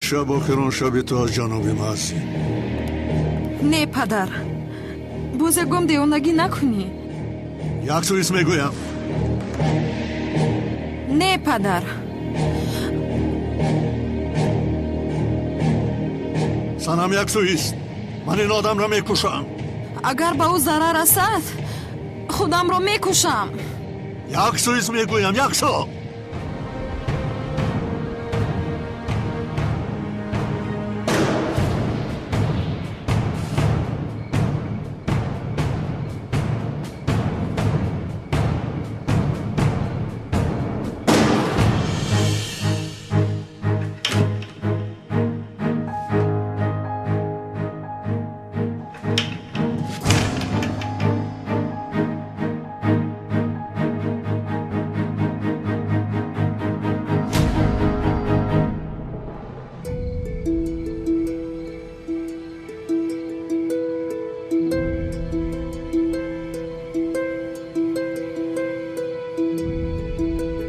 Шаб охирон шаби ту аз ҷаноби муаззин. Не, падар, боз ягон девонагӣ накунӣ. Як суис мегӯям. Не, падар. Санам, як суист, ман ин одамро мекушам. Агар ба ӯ зарар расад, худамро мекушам. Як суист мегӯям, як су.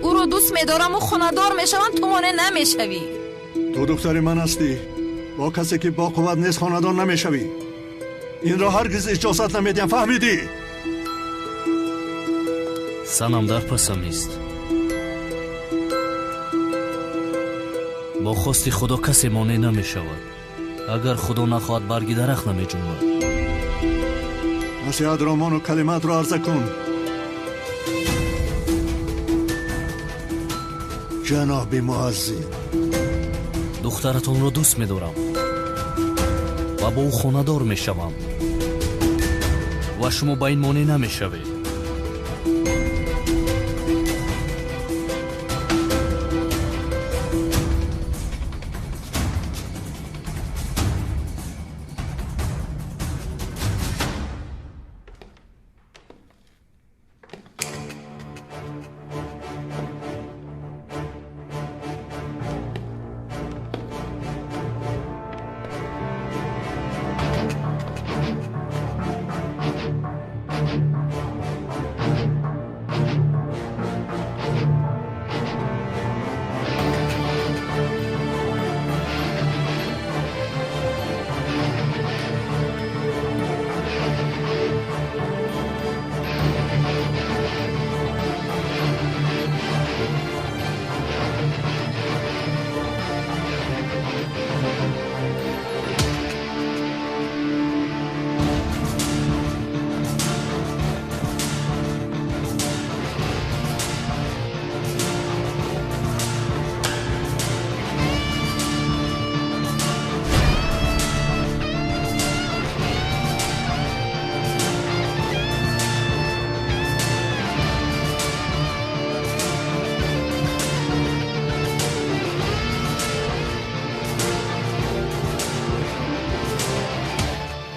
Ӯро дӯст медораму хонадор мешавам, ту монеъ намешавӣ. Ту духтари ман ҳастӣ. Бо касе ки бо қувват нест, хонадор намешавӣ. Инро ҳаргиз иҷозат намедиҳам, фаҳмидӣ? Санам дар пасам ист. Бо хости Худо касе монеъ намешавад. Агар Худо нахоҳад, барги дарахт намеҷунбад. Насиҳатро мону калимаатро арза кун, ҷаноби муаззин. Духтаратонро дӯст медорам ва бо ӯ хонадор мешавам ва шумо ба ин монеъ намешавед.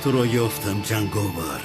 Туро ёфтам, ҷанговар.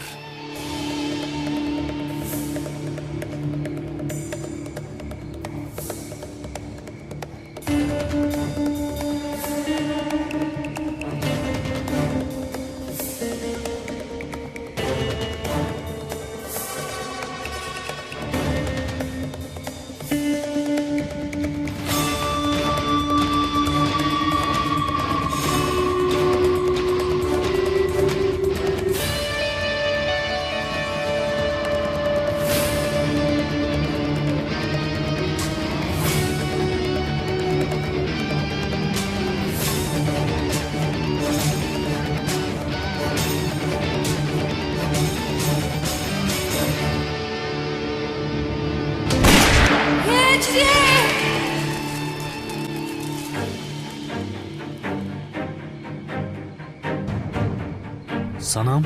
Санам?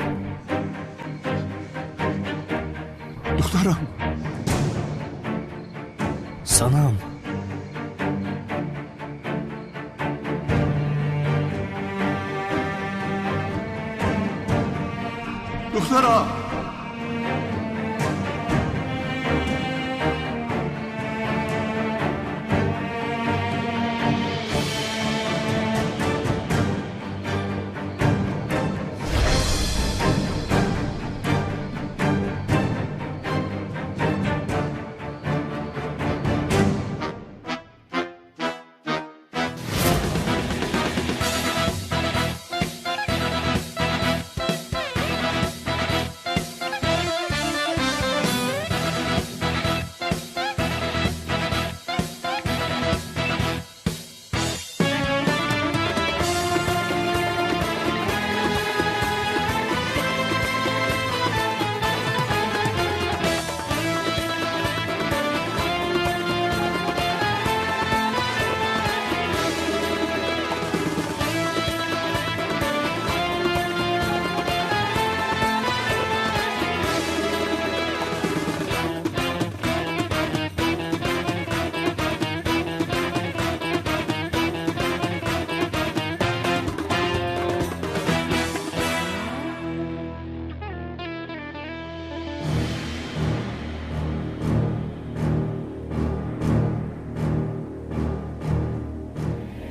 Духтарам. Санам. Духтарам.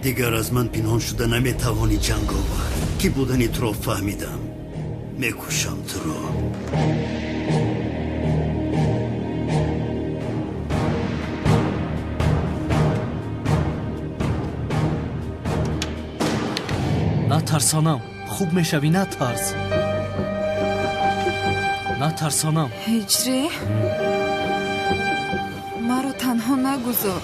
Дигар аз ман пинҳон шуда наметавонӣ, Ҷанговар. Ки будани туро фаҳмидам. Мекушам туро. Натарсонам, хуб мешавӣ, натарс. Натарсонам. Ҳиҷрӣ, маро танҳо нагузор.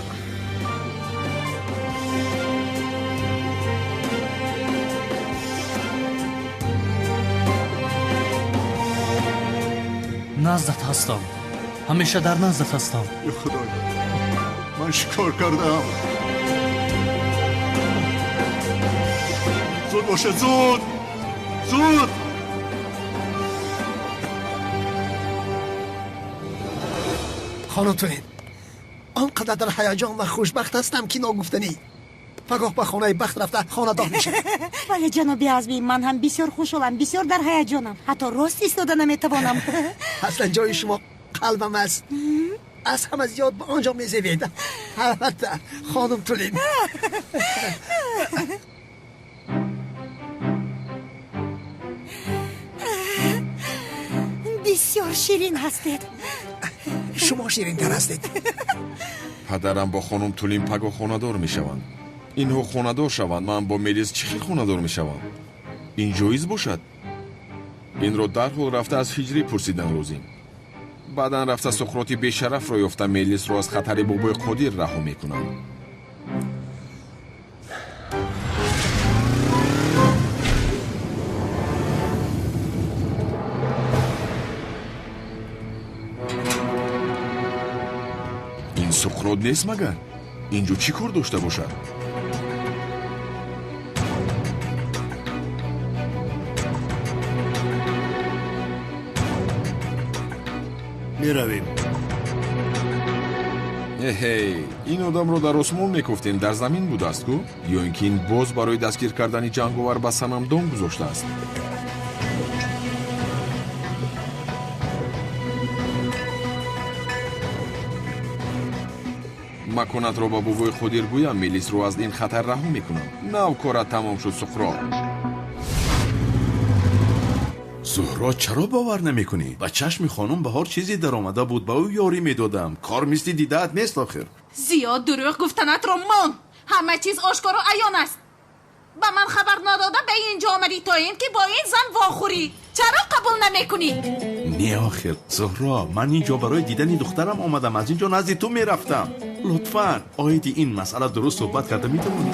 Наздат ҳастам, ҳамеша дар наздат ҳастам. Ё Худоё, ман чӣ кор кардам? Зуд бошед, зуд, зуд! Хонум Тулин, он қадар дар ҳаяҷон ва хушбахт ҳастам, ки ногуфтанӣ. Пагоҳ ба хонаи бахт рафта хонадор мешавам. Вале ҷаноби Азмӣ, ман ҳам бисёр хушҳолам, бисёр дар ҳаяҷонам, ҳатто рост истода наметавонам. Аслан ҷои шумо қалбам аст. Аз ҳама зиёд ба он ҷо мезебед. Албатта, хонум Тулин. Бисёр ширин ҳастед. Шумо ширинтар ҳастед. Падарам бо хонум Тулин пагоҳ хонадор мешаванд. Инҳо хонадор шаванд, ман бо Мелис чӣ хел хонадор мешавам? Ин ҷоиз бошад? Инро дарҳол рафта аз Ҳиҷрӣ пурсидан лозим. Баъдан рафта Суқроти бешарафро ёфта Мелисро аз хатари бобои Қодир раҳо мекунам. Ин Суқрот нест магар? Инҷо чӣ кор дошта бошад? Меравем. Эҳей, ин одамро дар осмон мекуфтем, дар замин будааст ку? Ё ин ки ин боз барои дастгир кардани Ҷанговар ба санамдон гузоштааст? Маконатро ба бобои Қодир гӯям, Мелисро аз ин хатар раҳо мекунам. Нав корат тамом шуд, Суқрот. Зуҳро, чаро бовар намекунӣ? Ба чашми хонум Баҳор чизе даромада буд, ба ӯ ёрӣ медодам. Кор мисли дидаат нест охир. Зиёд дурӯғ гуфтанатро мон. Ҳама чиз ошкору аён аст. Ба ман хабар надода ба ин ҷо омадӣ то ин ки бо ин зан вохӯрӣ. Чаро қабул намекунӣ? Не охир, Зуҳро, ман ин ҷо барои дидани духтарам омадам, аз ин ҷо назди ту мерафтам. Лутфан, оиди ин масъала дуруст суҳбат карда метавонӣ?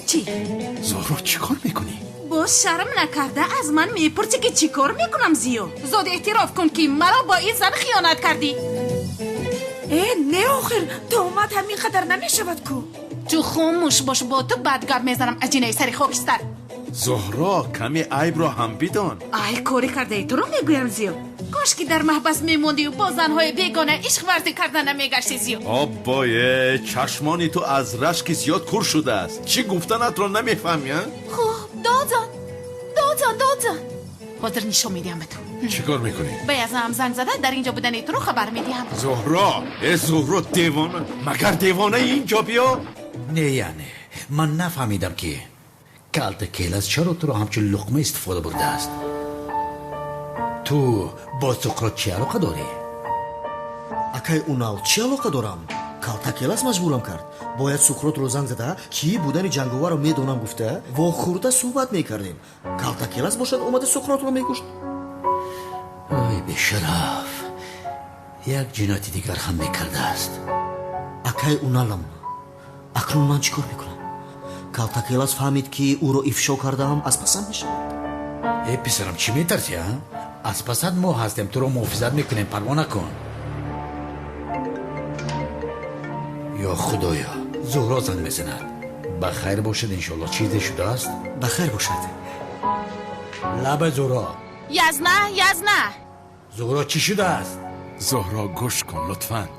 Чӣ? Зуҳро, чӣ кор мекунӣ? Боз шарм накарда аз ман мепурсӣ, ки чӣ кор мекунам, Зиё? Зуд эътироф кун, ки маро бо ин зан хиёнат кардӣ. Э, не охир, туҳмат ҳамин қадар намешавад ку. Ту хомӯш бош, бо ту бад гап мезанам, аҷинаи сари хокистар. Зуҳро, каме айбро ҳам бидон. Ай, корӣ кардаи туро мегӯям, Зиё. Кош ки дар маҳбас мемондию бо занҳои бегона ишқ варзӣ карда намегашти, Зиё. Оббое, чашмони ту аз рашки зиёд кур шудааст. Чӣ гуфтанатро намефаҳмӣ, а? Хуб, додзан, додзан, додзан. Ҳозир нишон медиҳам ба ту. Чӣ кор мекунӣ? Ба язнаам занг зада дар ин ҷо будани туро хабар медиҳам. Зуҳро, э Зуҳро, девона, магар девонаи ин ҷо биё? Не, яъне ман нафаҳмидам, ки Калта Келас чаро туро ҳамчун луқма истифода бурдааст. Ту бо Суқрот чӣ алоқа дорӣ? Акай Унал, чӣ алоқа дорам? Калта Келас маҷбурам кард. Бояд Суқротро занг зада, ки будани Ҷанговарро медонам гуфта, вохӯрда суҳбат мекардем. Калта Келас бошад, омада Суқротро мекушт. Ой, бешараф, як ҷинояти дигар ҳам мекардааст. Акай Уналам, акнун ман чӣ кор мекунам? Калта Келас фаҳмид, ки ӯро ифшо кардаам, аз пасам мешавад. Э писарам, чӣ метарсӣ, а? Аз пасат мо ҳастем, туро муҳофизат мекунем, парво накун. Ё Худоё, Зуҳро занг мезанад. Ба хайр бошад, иншоалло. Чизе шудааст? Ба хайр бошад. Лаба Зуҳро. Язна, язна. Зуҳро, чӣ шудааст? Зуҳро, гӯш кун лутфан.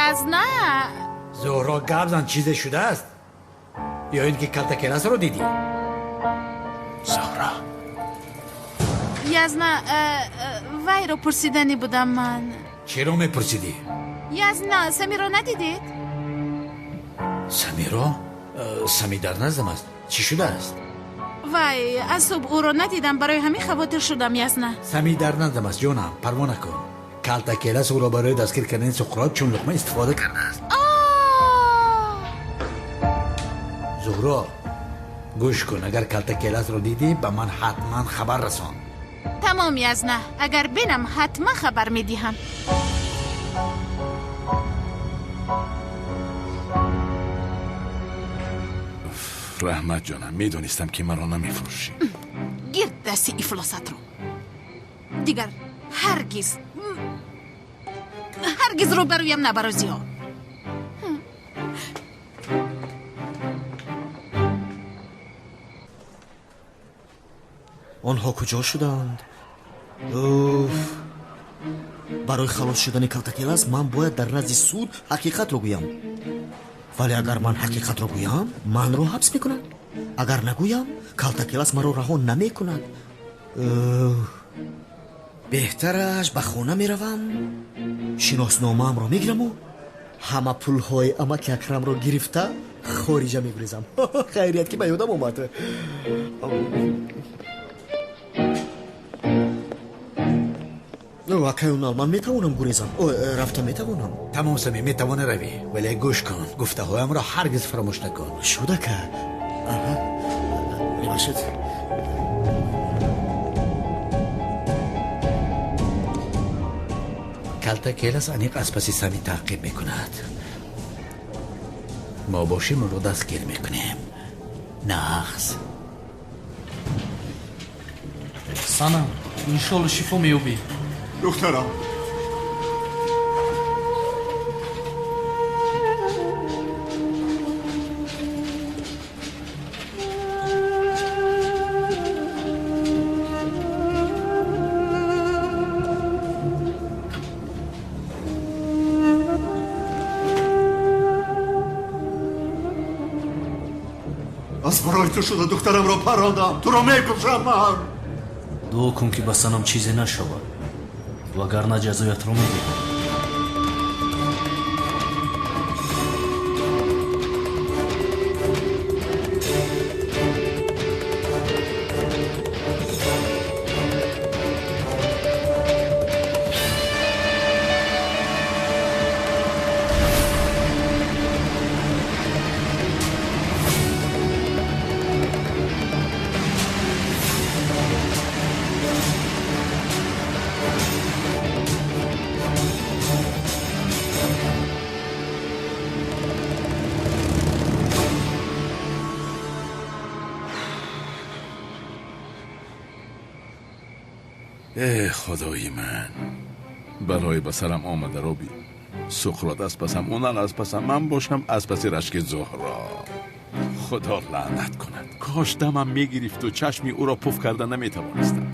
Язна. Зуҳро, гап зан, чизе шудааст? Ё ин ки Калта Келасро дидӣ? Зуҳро. Язна, вайро пурсиданӣ будам ман. Чиро мепурсидӣ? Язна, Самиро надидед? Самиро? Сами дар наздам аст. Чӣ шудааст? Вай, аз субҳ ӯро надидам, барои ҳамин хавотир шудам, Ясна. Сами дар наздам аст, ҷонам, парво накун. Калтакелас ӯро барои дастгир кардани Суқрот чун луқма истифода кардааст. Зуҳро, гӯш кун, агар Калтакеласро дидӣ, ба ман ҳатман хабар расон. Тамом, Язна, агар бинам, ҳатман хабар медиҳам. Раҳмат, ҷонам, медонистам, ки маро намефурӯшӣ. Гирд дасти ифлосатро. Дигар ҳаргиз ҳаргиз рӯбарӯям набаро, Зиё. Онҳо куҷо шуданд? Уф! Барои халос шудани Калтакелас ман бояд дар назди суд ҳақиқатро гӯям. Вале агар ман ҳақиқатро гӯям, манро ҳабс мекунад. Агар нагӯям, Калтакелас маро раҳо намекунад. Беҳтараш ба хона меравам, шиносномаамро мегираму ҳама пулҳои амаки Акрамро гирифта хориҷа мегурезам. Хайрият, ки ба ёдам омад. Акай Унал, ман метавонам гурезам? Рафта метавонам? Тамом, Сами, метавонӣ равӣ, вале гӯш кун, гуфтаҳоямро ҳаргиз фаромӯш накун. Шуд, ака. Мебахшед. Калтакелас аниқ аз паси Сами таъқиб мекунад. Мо бошем, ӯро дастгир мекунем. Нағз. Санам, иншолло шифо меёбӣ. Духтарам, аз барои ту шуда духтарамро парондам. Туро мекушам ман. Дуо кун, ки ба Санам чизе нашавад, вагарна ҷазоятро медиҳам. Э, худои ман, балои ба сарам омадаро бин. Суқрот аз пасам, Унал аз пасам, ман бошам аз паси рашки Зуҳро. Худо лаънат кунад, кош дамам мегирифту чашми ӯро пуф карда наметавонистам.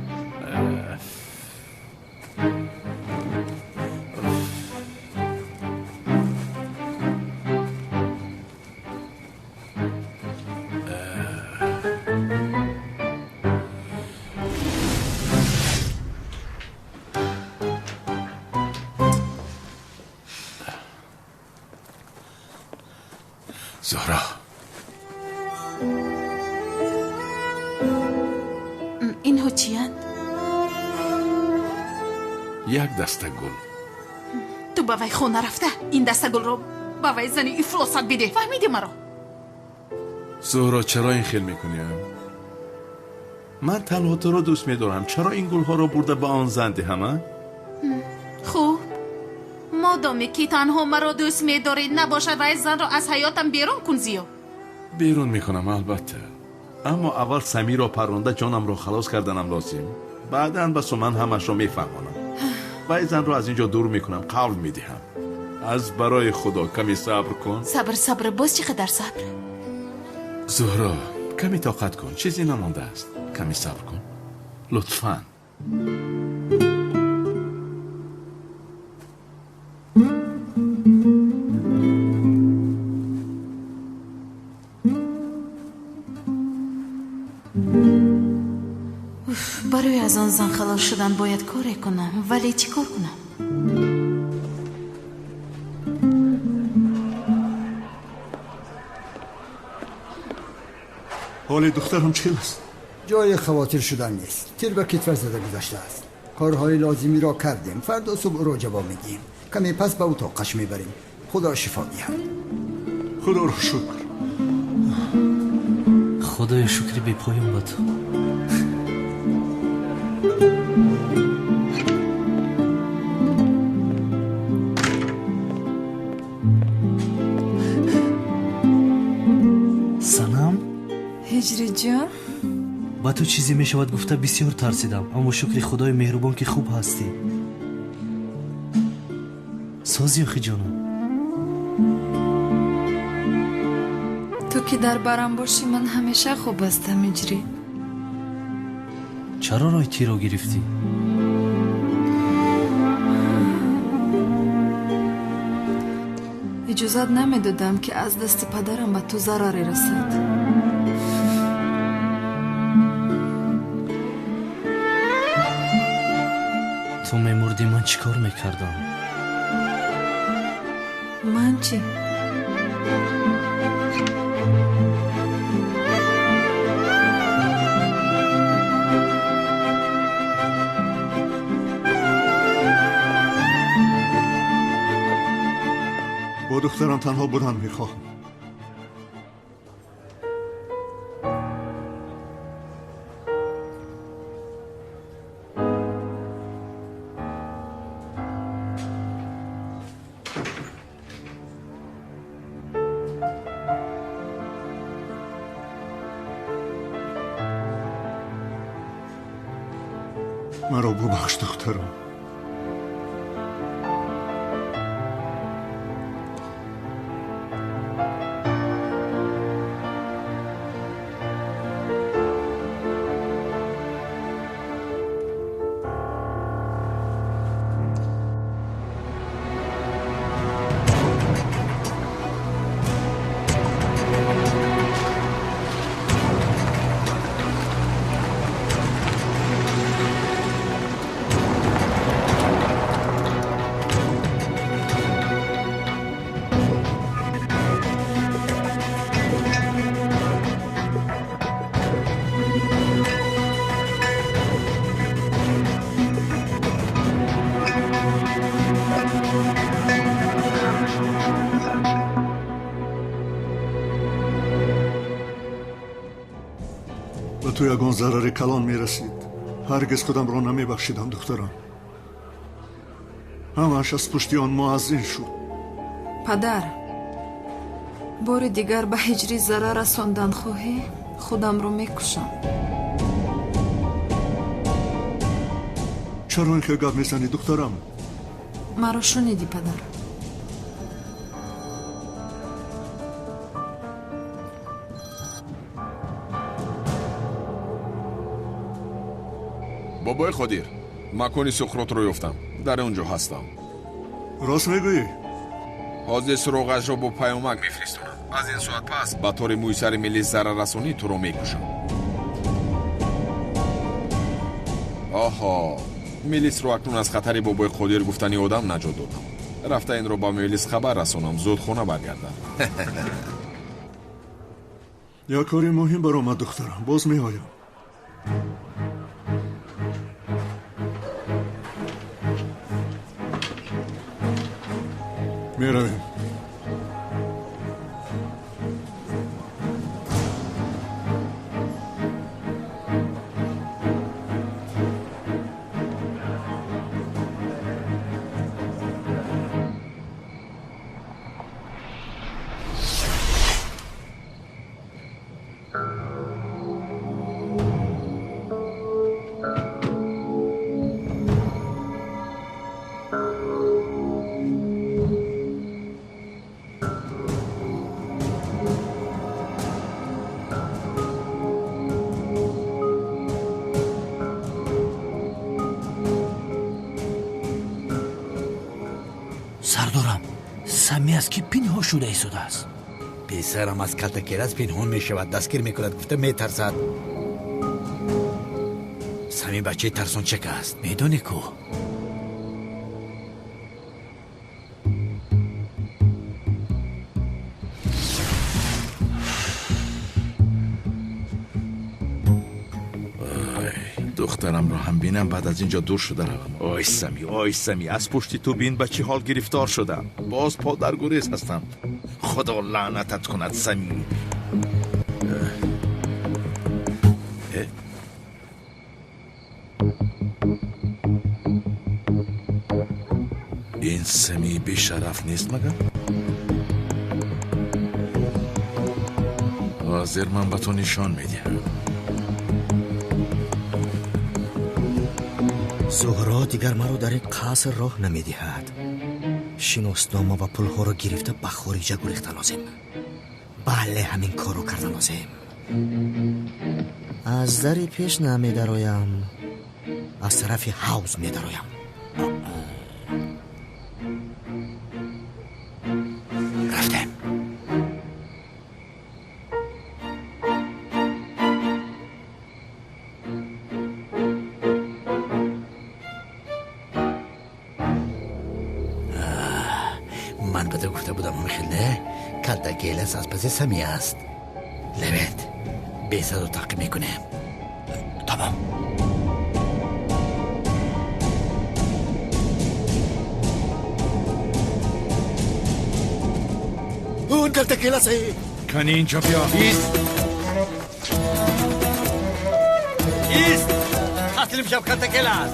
Зуҳро, Инҳо чиянд? Як даста гул. Ту ба вай хона рафта, ин даста гулро ба вай зани ифлосат бидеҳ. Фаҳмидӣ маро? Зуҳро, чаро ин хел мекунӣ? Ман танҳо туро дӯст медорам. Чаро ин гулҳоро бурда ба он зан диҳам, а? Хуб, модоме ки танҳо маро дӯст медорӣ, набошад, вай занро аз ҳаётам берун кун, Зиё. Берун мекунам, албатта, аммо аввал Самиро парронда ҷонамро халос карданам лозим. Баъдан ба Суман ҳамашро мефаҳмонам. Вай занро аз ин ҷо дур мекунам, қавл медиҳам. Аз барои Худо каме сабр кун. Сабр, сабр, боз чӣ қадар сабр? Зуҳро, каме тоқат кун, чизе намондааст. Каме сабр кун, лутфан. Барои аз он зан халос шудан бояд коре кунам, вале чӣ кор кунам? Ҳоли духтарам чӣ хел аст? Ҷои хавотир шудан нест. Тир ба китфаш зада гузаштааст. Корҳои лозимиро кардем. Фардо субҳ ӯро ҷавоб медиҳем. Каме пас ба утоқаш мебарем. Худо шифо диҳад. Худоро шукр. Худоё, шукри бепоён ба ту. Санам? Ҳиҷриҷон? Ба ту чизе мешавад гуфта бисёр тарсидам, аммо шукри худои меҳрубон, ки хуб ҳастӣ. Созӣ, охи ҷонам? Ту ки дар барам бошӣ, ман ҳамеша хуб ҳастам, Ҳиҷрӣ. Чаро роҳи тирро гирифтӣ? Иҷозат намедодам, ки аз дасти падарам ба ту зараре расад. Ту мемурдӣ, ман чӣ кор мекардам? Ман чӣ? Бо духтарам танҳо будан мехоҳам. Маро бубахш, духтарам. Ба ту ягон зарари калон мерасид, ҳаргиз худамро намебахшидам, духтарам. Ҳамааш аз пушти он муаззин шуд. Падар, бори дигар ба Ҳиҷрӣ зарар расондан хоҳӣ, худамро мекушам. Чаро ин хел гап мезанӣ, духтарам? Маро шунидӣ, падар. Бобои Қодир, макони Суқротро ёфтам, дар он ҷо ҳастам. Рост мегӯӣ? Ҳозир суроғашро бо паёмак мефиристонам. Аз ин соат пас ба тори мӯйсари Мелис зараррасонӣ туро мекушам. Оҳо, Мелисро акнун аз хатари бобои Қодир гуфтани одам наҷот додам. Рафта инро ба Мелис хабар расонам, зуд хона баргардам. Як кори муҳим баромад, духтарам, боз меоям. Меравем. Сардорам, Сами аз ки пинҳон шуда истодааст? Писарам аз калтакелас пинҳон мешавад, дастгир мекунад гуфта метарсад. Сами бачаи тарсончак аст, медонӣ ку? Духтарамро ҳам бинам, баъд аз ин ҷо дур шуда равам. Ой Сами, ой Сами, аз пушти ту бин ба чӣ ҳол гирифтор шудам. Боз по дар гурез ҳастам. Худо лаънатат кунад, Сами. Ин Сами бешараф нест магар? Ҳозир ман ба ту нишон медиҳам. Зуҳро дигар маро дар ин қаср роҳ намедиҳад. Шиноснома ва пулҳоро гирифта ба хориҷа гурехта лозим. Бале, ҳамин корро карда лозим. Аз дари пеш намедароям, аз тарафи ҳавз медароям. Рафтем. Ман ба ту гуфта будам, ҳамихел не? Калта Гелас аз паси Сами аст. Левент, бесадо таъқиб мекунем. Тамом. Он калта Гелас Кани инҷо биё. Ист! Ист! Таслим шав, калта Гелас!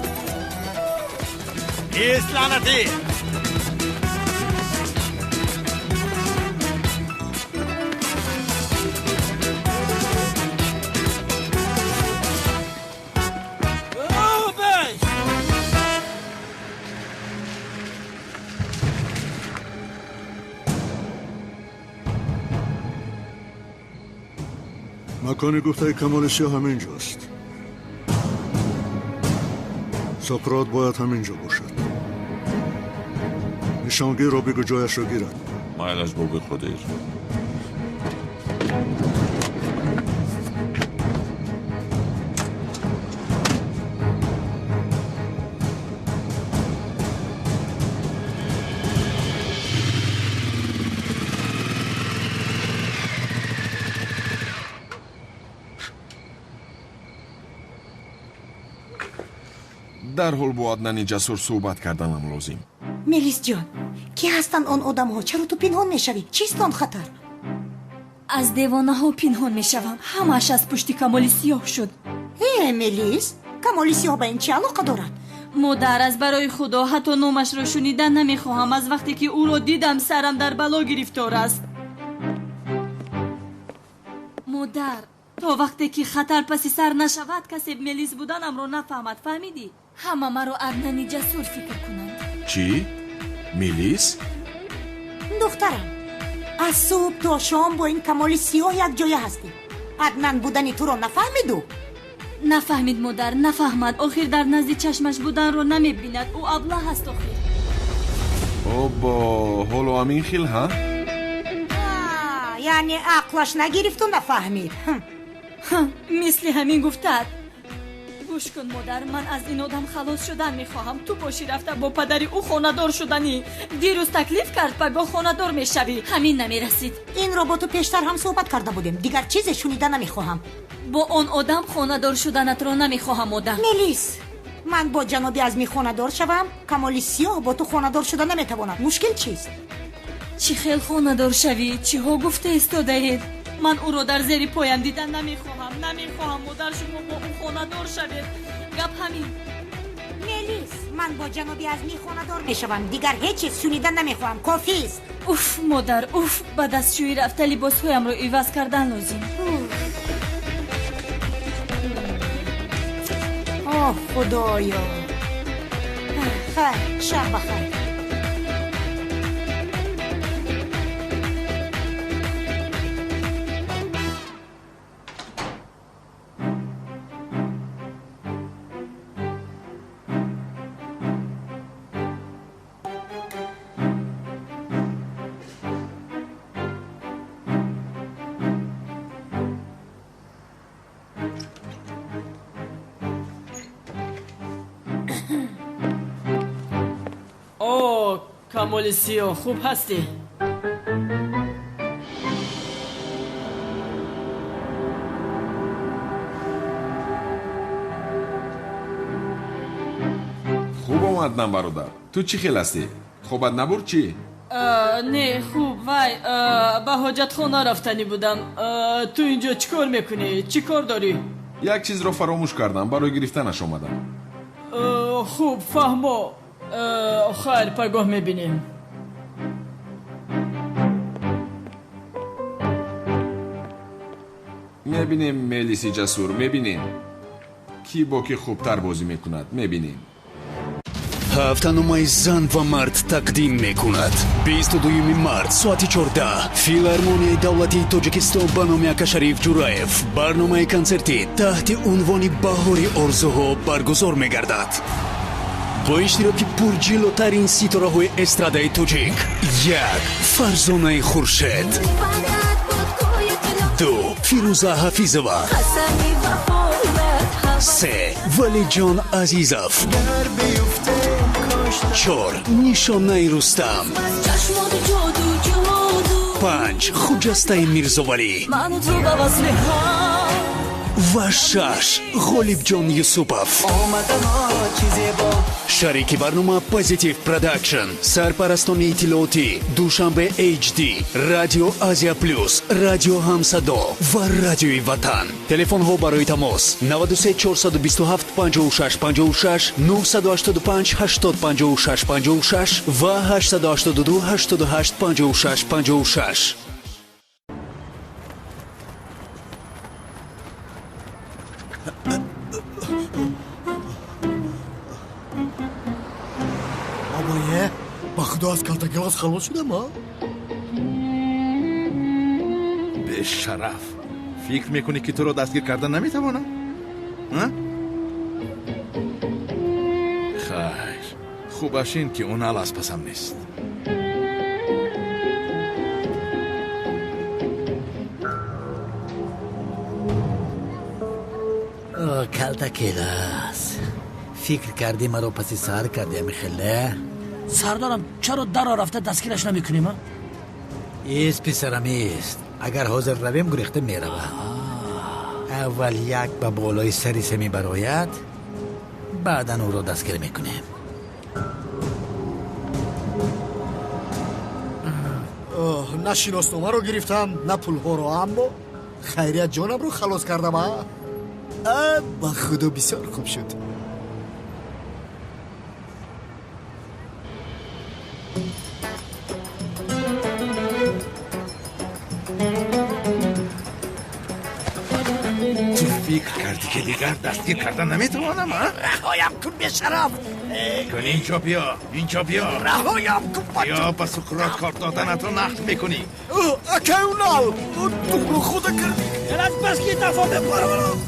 Ист, лаънатӣ! Макони гуфтаи Камоли Сиёҳ ҳамин ҷост. Соқрот бояд ҳамин ҷо бошад. Нишонгирро бигӯ ҷояшро гирад. Майлаш, боби Қодир. Дарҳол бо Аднани Ҷасур суҳбат карданам лозим. Мелисҷон, кӣ ҳастанд он одамҳо? Чаро ту пинҳон мешавӣ? Чист он хатар? Аз девонаҳо пинҳон мешавам. Ҳамааш аз пушти Камоли Сиёҳ шуд. Э, Мелис, Камоли Сиёҳ ба ин чӣ алоқа дорад? Модар, аз барои Худо ҳатто номашро шунидан намехоҳам. Аз вақте ки ӯро дидам, сарам дар бало гирифтор аст. Модар, то вақте ки хатар паси сар нашавад, касе Мелис буданамро нафаҳмад. Фаҳмидӣ? Ҳама маро Аднани Ҷасур фикр кунанд. Чӣ? Мелис? Духтарам, аз субҳ то шом бо ин Камоли Сиёҳ якҷоя ҳастӣ. Аднан будани туро нафаҳмиду? Нафаҳмид, модар, нафаҳмад. Охир дар назди чашмаш буданро намебинад. Ӯ аблаҳ аст охир. Обо, ҳоло ҳамин хел, ҳа? Яъне ақлаш нагирифту нафаҳмид. Мисли ҳамин гуфтад. Гӯш кун, модар, ман аз ин одам халос шудан мехоҳам. Ту бошӣ рафта бо падари ӯ хонадор шуданӣ. Дирӯз таклиф кард, пагоҳ хонадор мешавӣ. Ҳамин намерасид. Инро бо ту пештар ҳам суҳбат карда будем. Дигар чизе шунида намехоҳам. Бо он одам хонадор шуданатро намехоҳам, модар. Мелис, ман бо ҷаноби Азмӣ хонадор шавам, Камоли Сиёҳ бо ту хонадор шуда наметавонад. Мушкил чист? Чӣ хел хонадор шавӣ? Чиҳо гуфта истодаед? Ман ӯро дар зери поям дидан намехоҳам. Намехоҳам, модар, шумо бо ӯ хонадор шавед. Гап ҳамин. Мелис, ман бо ҷаноби Азмӣ хонадор мешавам. Дигар ҳеҷ чиз шунида намехоҳам. Кофист. Уф, модар, уф, ба дастшӯӣ рафта либосҳоямро иваз кардан лозим. Оҳ, Худоё. Хайр, шаб бахайр. Камоли Сиёҳ, хуб ҳастӣ? Салом Аднан бародар, ту чӣ хел ҳастӣ? Хобат набурд чӣ? Не, хуб, вай, ба ҳоҷатхона рафтанӣ будам. Ту инҷо чӣ кор мекунӣ? Чӣ кор дорӣ? Як чизро фаромӯш кардам, барои гирифтанаш омадам. Хуб, фаҳмо. Хайр, пагоҳ мебинем. Мебинем, Мелиси ҷасур, мебинем. Кӣ бо кӣ хубтар бозӣ мекунад, мебинем. Ҳафтаномаи зан ва мард тақдим мекунад. 22 март соати 14 филармонияи давлатии Тоҷикистон ба номи Акашариф Ҷураев барномаи консертӣ таҳти унвони Баҳори орзуҳо баргузор мегардад. Бо иштироки пурҷиллотарин ситораҳои эстрадаи тоҷик: 1 Фарзонаи Хуршед, 2 Фирӯза Ҳафизова, 3 Валиҷон Азизов, 4 Нишонаи Рустам, 5 Хуҷастаи Мирзовалӣ ва 6 Ғолибҷон Юсупов. Шарики барнома Позитив Продакшн, сарпарастони иттилоотӣ Душанбе HD, Радио Азия Плюс, Радио Ҳамсадо ва Радиои Ватан. Телефонҳо барои тамос 93 427 56 56, 985 80 56 56 ва 882 88 56 56. Бобое, ба худо аз калтакелас халос шудам, а? Бешараф, фикр мекунӣ ки туро дастгир карда наметавонам? Хайр, хубаш ин ки Унал аз пасам нест. Калтакелас, фикр кардӣ маро паси сар кардӣ, амихеле? Сардарам, чаро даро рафта дастгираш намекунем? Ист, писарам, ист. Агар ҳозир равем, гурехта меравад. Аввал як ба болои сари се мебарояд, баъдан ӯро дастгир мекунем. На шиносномаро гирифтам, на пулҳоро, аммо хайрият ҷонамро халос кардам, а? Ба худо бисёр хуб шуд. Ту фикр кардӣ ки дигар дастгир карда наметавонам, а? Раҳоям кун, бешараф! Кун, инҷо биё, инҷо биё. Раҳоям кун, биё, ба Суқрот кор доданатро нақл мекунӣ. Акай Унал, туро худа кардӣ. Аз бас ки дафо мепарварам.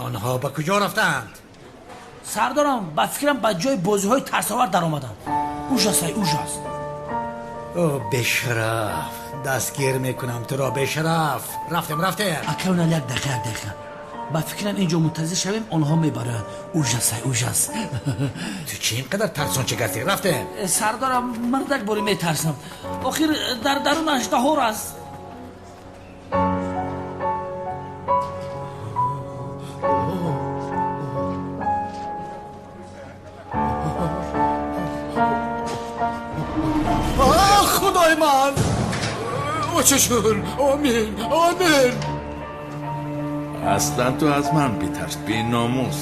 Онҳо ба куҷо рафтаанд? Сардарам, ба фикрам ба ҷои бозиҳои тарсовар даромаданд. Ужас, ай ужас. О, бешараф, дастгир мекунам туро, бешараф. Рафтем, рафтем. Акай Унал, як дақиқа, як дақиқа. Ба фикрам инҷо мунтазир шавем, онҳо мебароянд. Ужас, ай ужас. Ту чӣ ин қадар тарсончик ҳастӣ? Рафтем. Сардарам, мардак бори метарсам. Охир дар дарун аждаҳор аст. Худои ман! Очашун! Омин! Омин! Аслан ту аз ман битарс, беномус.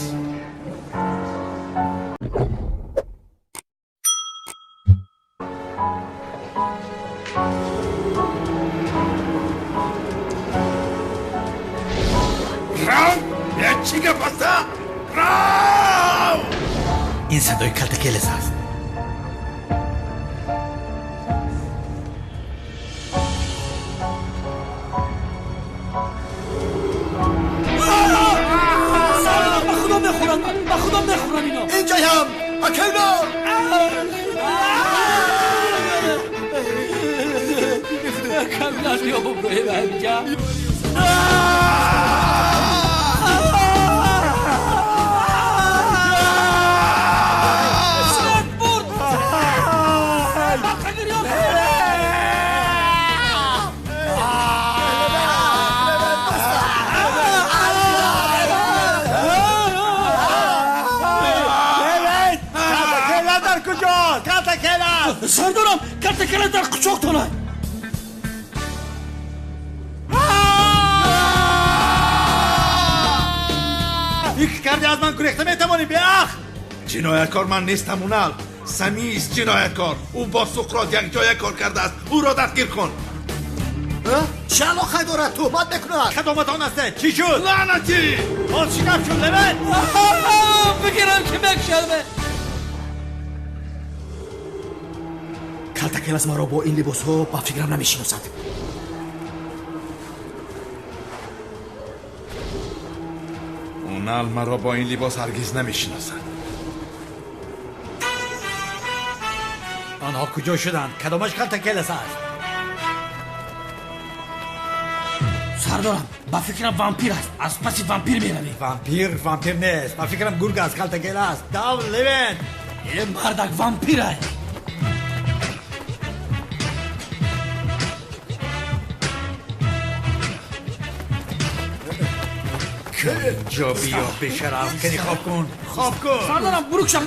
Рав! Я чӣ гап аста? Рав! Ин садои Калтакелес аст. Ба худо мехӯрам, ба худо мехӯрам ино. Инҷоям, акайно. Камилаш ёб ҳамиҷа. Сардорам, Калтакела дар қучоқтона. Фикр кардӣ аз ман гурехта метавонӣ, беақл? Ҷинояткор ман нестам, Унал. Самист ҷинояткор. Ӯ бо Суқрот якҷоя кор кардааст. Ӯро дастгир кун. Чӣ алоқае дорад? Туҳмат мекунад. Кадоматон ҳастед? Чӣ шуд? Лаънатӣ! Боз чӣ гап шуд, Левент? Бигирам ки мекушаме. Калтакелас маро бо ин либосҳо ба фикрам намешиносад. Унал маро бо ин либос ҳаргиз намешиносад. Онҳо куҷо шуданд? Кадомаш Калтакелас аст? Сардорам, ба фикрам вампир аст. Аз паси вампир меравем. Вампир вампир нест. Ба фикрам гург аст, Калтакелас. Дав, Левент! Э, мардак вампир аст. Инҷо биё, бешараф, кани хоб кун, хоб кун. Сардорам, бурукшам,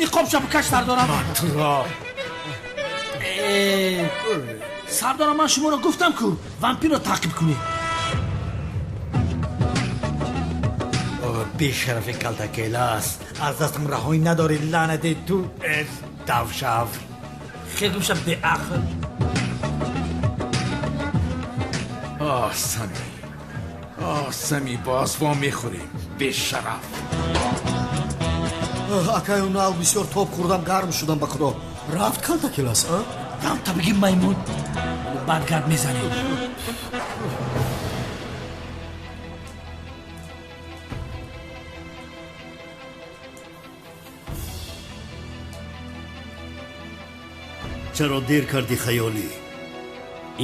ниқобшам каш, сардорам. Ман туро. Сардорам, ман шуморо гуфтам ку, вампирро таъқиб кунед. Бешарафи Калтакелас, аз дастам раҳоӣ надорӣ, лаънати ту, давшав. Хел гумшам, беақл. Оҳ, Сами. Оҳ, Сами, боз во мехӯрем, бешараф. Акай Унал, бисёр тоб хӯрдам, гарм шудам, ба худо. Рафт Калтакелас, а? Дам та бигӣ, маймун. Бад гап мезанем. Чаро дер кардӣ, хаёлӣ?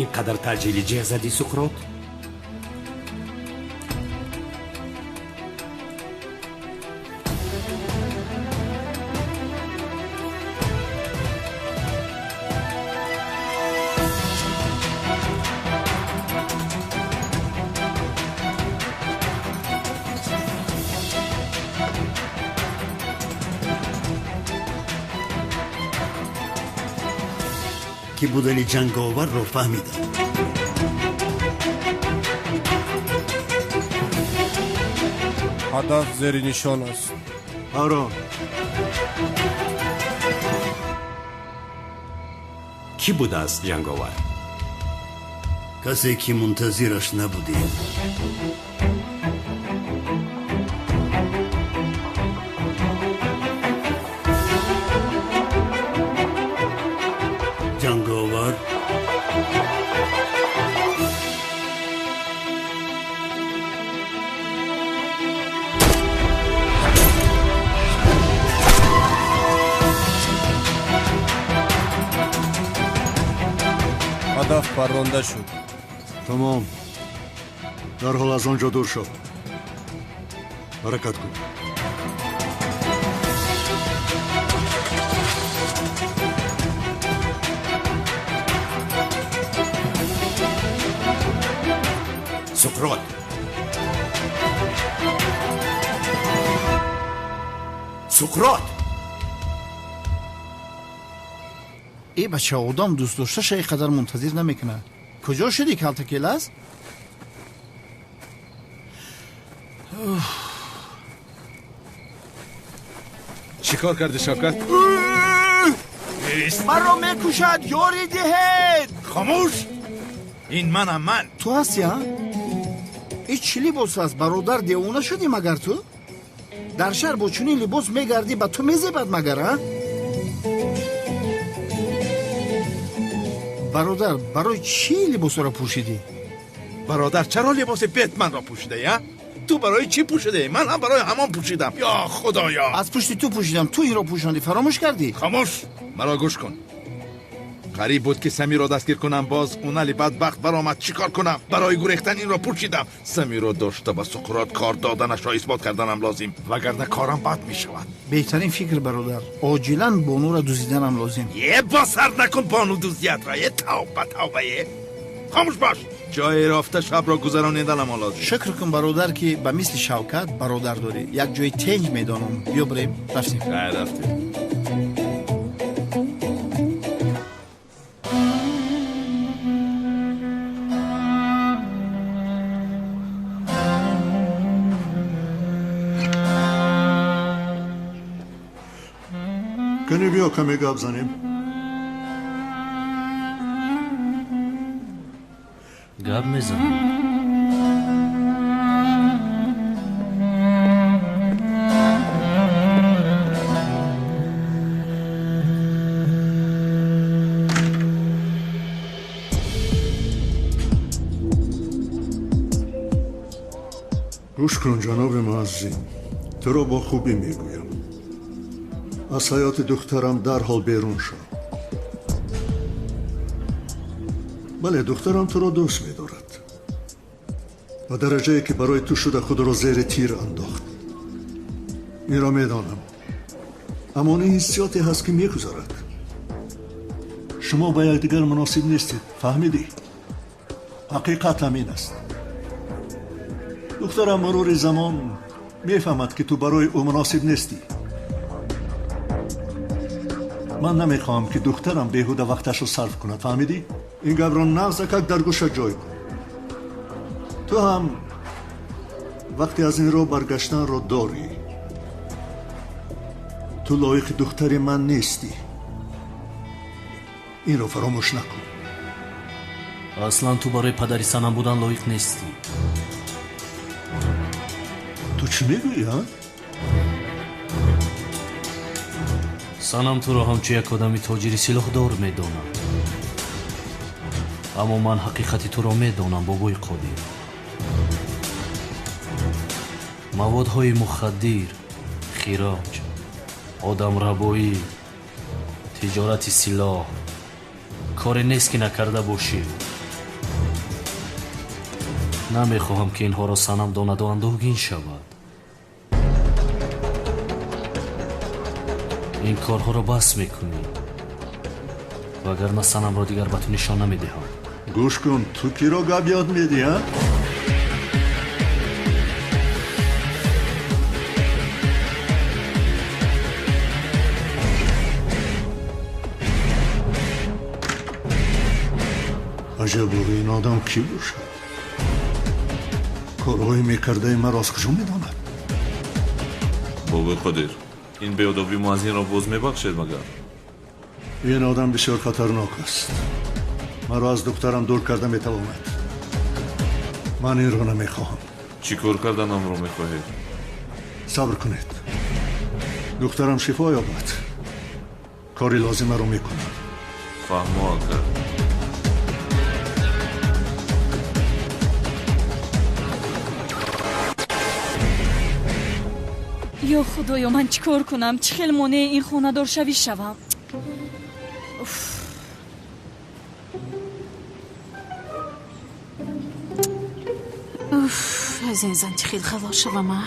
Ин қадар таъҷилӣ ҷеғ задӣ, Суқрот? Ки будани ҷанговарро фаҳмидам. Ҳадаф зери нишон аст. Аро. Кӣ будааст ҷанговар? Касе ки мунтазираш набудем. Ҷанговар Ҳадаф парронда шуд. Тамом, дарҳол аз он ҷо дур шав, ҳаракат кун. Суқрот, Суқрот! Э, бача, одам дӯстдошташа ин қадар мунтазир намекунад. Куҷо шудӣ, Калтакелас? Чӣ кор кардӣ, Шавкат? Маро мекушад, ёрӣ диҳед! Хомӯш! Ин манам, ман. Ту ҳастӣ, а? Ин чӣ либос аст, бародар? Девона шудӣ магар ту? Дар шаҳр бо чунин либос мегардӣ, ба ту мезебад магар, а? Бародар, барои чӣ либосҳоро пӯшидӣ? Бародар, чаро либоси Бетманро пӯшидаӣ, а? Ту барои чӣ пӯшидаӣ? Ман ҳам барои ҳамон пӯшидам. Ё худоё! Аз пушти ту пӯшидам, ту инро пӯшондӣ, фаромӯш кардӣ? Хомӯш! Маро гӯш кун. Қариб буд ки Самиро дастгир кунам, боз Унали бадбахт баромад. Чӣ кор кунам? Барои гурехтан инро пӯшидам. Самиро дошта ба Суқрот кор доданашро исбот карданам лозим, вагарна корам бад мешавад. Беҳтарин фикр, бародар. Оҷилан бонуро дуздиданам лозим. Е, бо сар накун бону дуздиятро. Е, тавба, тавба, е. Хомӯш бош. Ҷое рафта шабро гузарониданам лозим. Шукр кун, бародар, ки ба мисли Шавкат бародар дорӣ. Як ҷои тенҷ медонам. Биё бирем. Рафтем. Рафтем. Кани биё каме гап занем. Гап мезанем. Гӯш кун, ҷаноби муаззим, туро бо хубӣ мегӯям. Аз ҳаёти духтарам дарҳол берун шав. Бале, духтарам туро дӯст медорад. Ба дараҷае ки барои ту шуда худро зери тир андохт. Инро медонам. Аммо ин ҳиссиёте ҳаст ки мегузарад. Шумо ба якдигар муносиб нестед, фаҳмидӣ? Ҳақиқат ҳамин аст. Духтарам мурури замон мефаҳмад ки ту барои ӯ муносиб нестӣ. Ман намехоҳам ки духтарам беҳуда вақташро сарф кунад, фаҳмидӣ? Ин гапро нағзакак дар гӯша ҷой кун. Ту ҳам вақте аз ин роҳ баргаштанро дорӣ. Ту лоиқи духтари ман нестӣ. Инро фаромӯш накун. Аслан ту барои падари Санам будан лоиқ нестӣ. Ту чӣ мегӯӣ, а? Санам туро ҳамчун як одами тоҷири силоҳдор медонад. Аммо ман ҳақиқати туро медонам, бобои Қодир. Маводҳои мухаддир, хироҷ, одамрабоӣ, тиҷорати силоҳ коре нест ки накарда бошӣ. Намехоҳам ки инҳоро Санам донаду андӯҳгин шавад. Ин корҳоро бас мекунӣ, вагарна Санамро дигар ба ту нишон намедиҳам. Гӯш кун, ту киро гап ёд медиҳӣ, а? Аҷаб, ин одам кӣ бошад? Корҳои мекардаи маро аз куҷо медонад? Бобои Қодир, ин беодобии муаззинро боз мебахшед магар? Ин одам бисёр хатарнок аст. Маро аз духтарам дур карда метавонад. Ман инро намехоҳам. Чӣ кор карданамро мехоҳед? Сабр кунед. Духтарам шифо ёбад. Кори лозимаро мекунам. Фаҳмо, ака. Ё худоё, ман чӣ кор кунам? Чӣ хел монеи ин хонадоршавӣ шавам? Уф, аз ин зан чӣ хел халос шавам, а?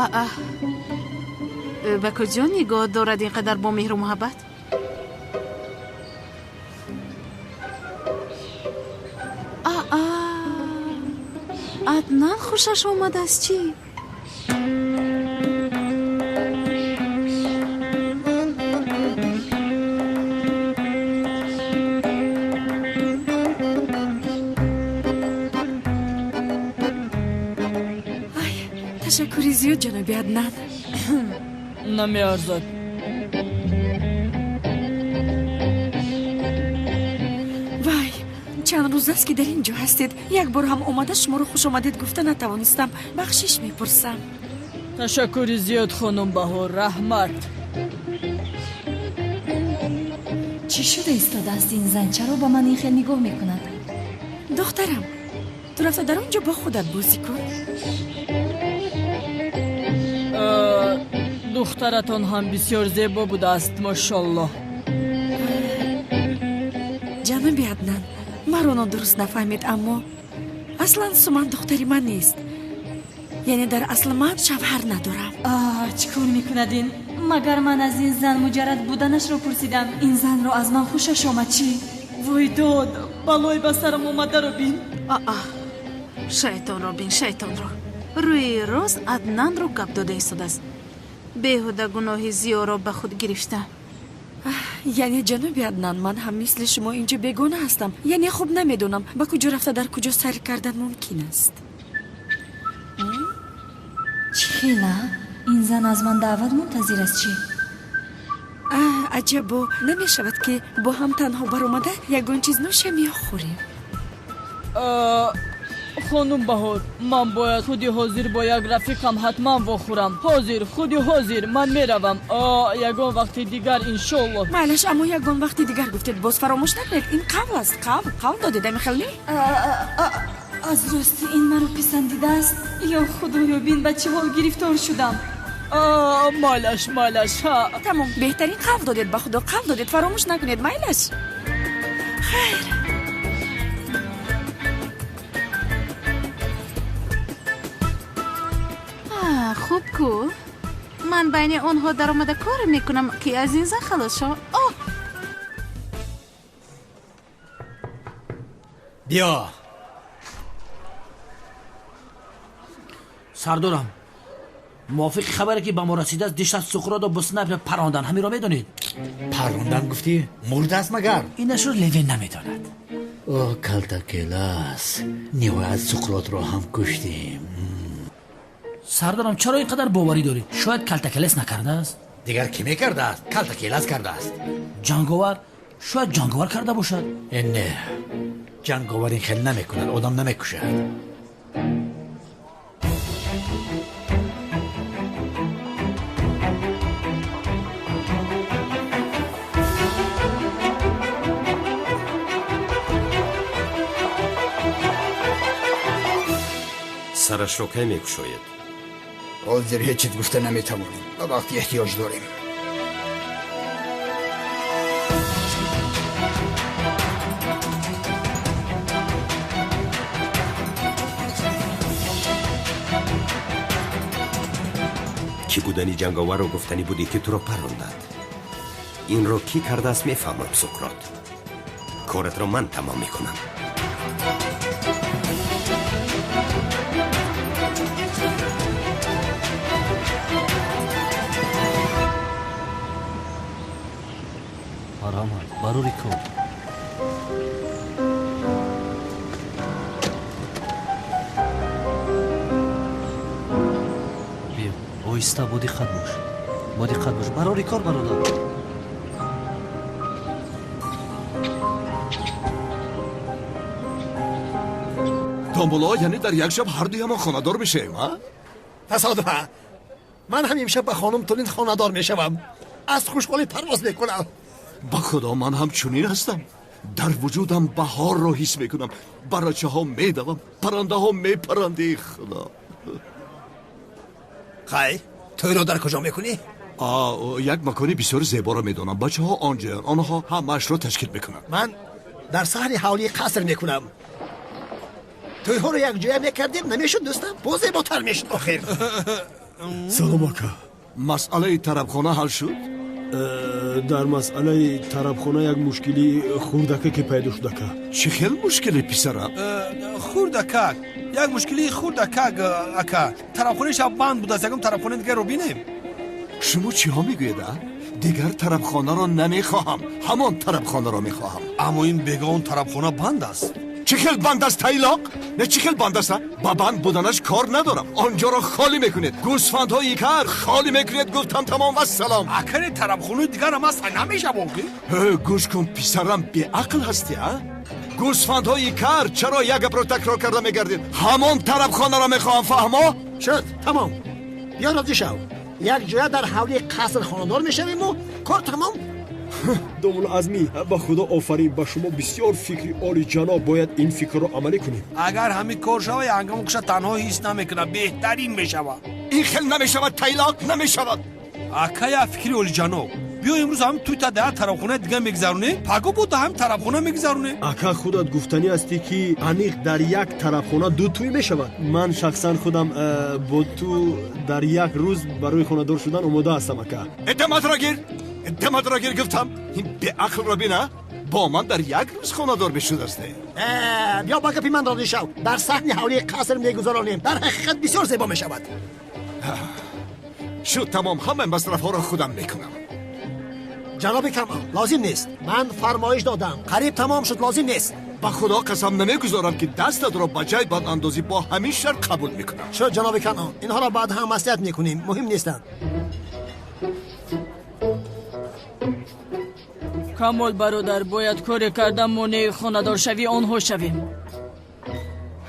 Аа, ба куҷо нигоҳ дорад ин қадар бо меҳру муҳаббат? Аа, Аднан хушаш омадааст чӣ? Ташаккури зиёд, ҷаноби Аднан. Намеарзад. Чанд рӯз аст, ки дар ин ҷо ҳастед. Як бор ҳам омада шуморо хушомадед гуфта натавонистам. Бахшиш мепурсам. Ташаккури зиёд, хонум Баҳор, раҳмат. Чӣ шуда истодааст ин зан? Чаро ба ман ин хел нигоҳ мекунад? Духтарам, ту рафта дар он ҷо бо худат бозӣ кун. Духтаратон ҳам бисёр зебо будааст, мошоллоҳ. Ҷаноби Аднан, маро нодуруст нафаҳмед, аммо аслан Суман духтари ман нест. Яъне дар асл ман шавҳар надорам. Чӣ кор мекунад ин? Магар ман аз ин зан муҷаррад буданашро пурсидам? Ин занро аз ман хушаш омад чӣ? Вой дод, балои ба сарам омадаро бин. Аа, шайтонро бин, шайтонро. Рӯи рост Аднанро гап дода истодааст. Беҳуда гуноҳи зиёро ба худ гирифта. Яъне ҷаноби Аднан, ман ҳам мисли шумо инҷо бегона ҳастам. Яъне хуб намедонам ба куҷо рафта дар куҷо сайр кардан мумкин аст. Чӣ хела? Ин зан аз ман даъват мунтазир аст чӣ? Аҷабо, намешавад ки бо ҳам танҳо баромада ягон чиз нӯшем ё хӯрем? Хонум Баҳор, ман бояд худи ҳозир бо як рафиқам ҳатман вохӯрам. Ҳозир, худи ҳозир ман меравам. Ягон вақти дигар, иншоллоҳ. Майлаш, аммо ягон вақти дигар гуфтед, боз фаромӯш накунед. Ин қавл аст, қавл, қавл додед, амихел не? Аз рости ин маро писандидааст. Ё худоё, бин ба чӣ ҳол гирифтор шудам. Майлаш, майлаш. Тамом, беҳтарин қавл додед, ба худо қавл додед, фаромӯш накунед, майлаш. Хайр. Хуб ку, ман байни онҳо даромада коре мекунам, ки аз ин зан халос шавам. Оҳ, Биё. Сардорам, мувофиқи хабаре ки ба мо расидааст, дишаб Суқротро бо снайпер парондан. Ҳаминро медонед? Парондан гуфтӣ? Мурдааст магар? Инашро Левин намедонад. О, калтакелас, ниҳоят Суқротро ҳам куштем. Сардорам, чаро ин қадар боварӣ дорӣ? Шояд калтакелес накардааст? Дигар кӣ мекардааст? Калтакелас кардааст. Ҷанговар? Шояд ҷанговар карда бошад. Не, ҷанговар ин хел намекунад, одам намекушад. Сарашро кай мекушоед? Ҳозир ҳеҷ чиз гуфта наметавонем. Ба вақти эҳтиёҷ дорем. Кӣ будани ҷанговарро гуфтанӣ будӣ, ки туро парондад? Инро кӣ кардааст, мефаҳмам, Суқрот. Коратро ман тамом мекунам. Марҳамат, барори кор. Биё, оҳиста, бо диққат бош, бо диққат бош. Барори кор, бародар. Домулло, яъне дар як шаб ҳардуямон хонадор мешавем, а? Тасодуфа, ман ҳам имшаб ба хонум Тулин хонадор мешавам. Аз хушҳолӣ парвоз мекунам. Ба худо, ман ҳам чунин ҳастам. Дар вуҷудам баҳорро ҳис мекунам. Барачаҳо медавам, паррандаҳо мепаранд. Э худо. Хай, тӯйро дар куҷо мекунӣ? Як макони бисёр зеборо медонам. Бачаҳо онҷоянд, онҳо ҳамаашро ташкил мекунанд. Ман дар саҳни ҳавлии қаср мекунам. Тӯйҳоро якҷоя мекардем, намешуд, дӯстам? Боз зеботар мешуд охир. Салом, ака. Масъалаи тарабхона ҳал шуд? Дар масъалаи тарабхона як мушкили хурдакаке пайдо шуд, ака. Чӣ хел мушкиле, писарам? Хурдакак, як мушкилии хурдакак, ака. Тарабхонаи шаб банд будааст, ягон тарабхонаи дигарро бинем. Шумо чиҳо мегӯед, а? Дигар тарабхонаро намехоҳам, ҳамон тарабхонаро мехоҳам. Аммо ин бега он тарабхона банд аст. Чӣ хел банд аст, тайлоқ? Не, чӣ хел банд аст? Ба банд буданаш кор надорам. Онҷоро холӣ мекунед, гӯсфандҳои кар холӣ мекунед. Гуфтам, тамом, вассалом. Акаре, тарабхонаи дигарам аст, намешавон ки. Гӯш кун, писарам, беақл ҳастӣ, а? Гӯсфандҳои кар чаро як гапро такрор карда мегардед? Ҳамон тарабхонаро мехоҳам, фаҳмо? Шуд, тамом. Биё розӣ шав. Як ҷоя дар ҳавлии қаср хонадор мешавиму кор тамом. Домулло Азмӣ, ба Худо офарин, ба шумо бисёр фикри олиҷаноб. Бояд ин фикрро амалӣ кунем. Агар ҳамин кор шава, ҳангому куша танҳо ҳис намекунад, беҳтарин мешавад. Ин хел намешавад, Тайлоқ, намешавад. Акая, фикри олиҷаноб. Биё имрӯз ҳам туйта дар тарабхонаи дига мегузаронем, паго бо ҳам тарабхона мегузаронем. Ака, худат гуфтанӣ ҳастӣ, ки аниқ дар як тарабхона ду тӯй мешавад. Ман шахсан худам бо ту дар як рӯз барои хонадор шудан омода ҳастам, ака. Даматро гир, даматро гир, гуфтам. Ин беақлро бина, бо ман дар як рӯз хонадор мешудааст. Биё ба гапи ман розӣ шав. Дар саҳни ҳавлии қаср мегузаронем. Дар ҳақиқат бисёр зебо мешавад. Шуд, тамом, ҳамаи масрафҳоро худам мекунам. Ҷаноби Камол, лозим нест. Ман фармоиш додам. Қариб тамом шуд, лозим нест. Ба Худо қасам, намегузорам, ки дастатро ба ҷайбат андозӣ. Бо ҳамин шарт қабул мекунам. Шуд, ҷаноби Камол, инҳоро баъд ҳам маслиҳат мекунем, муҳим нестанд. Камол бародар, бояд коре карда монеи хонадоршавии онҳо шавем.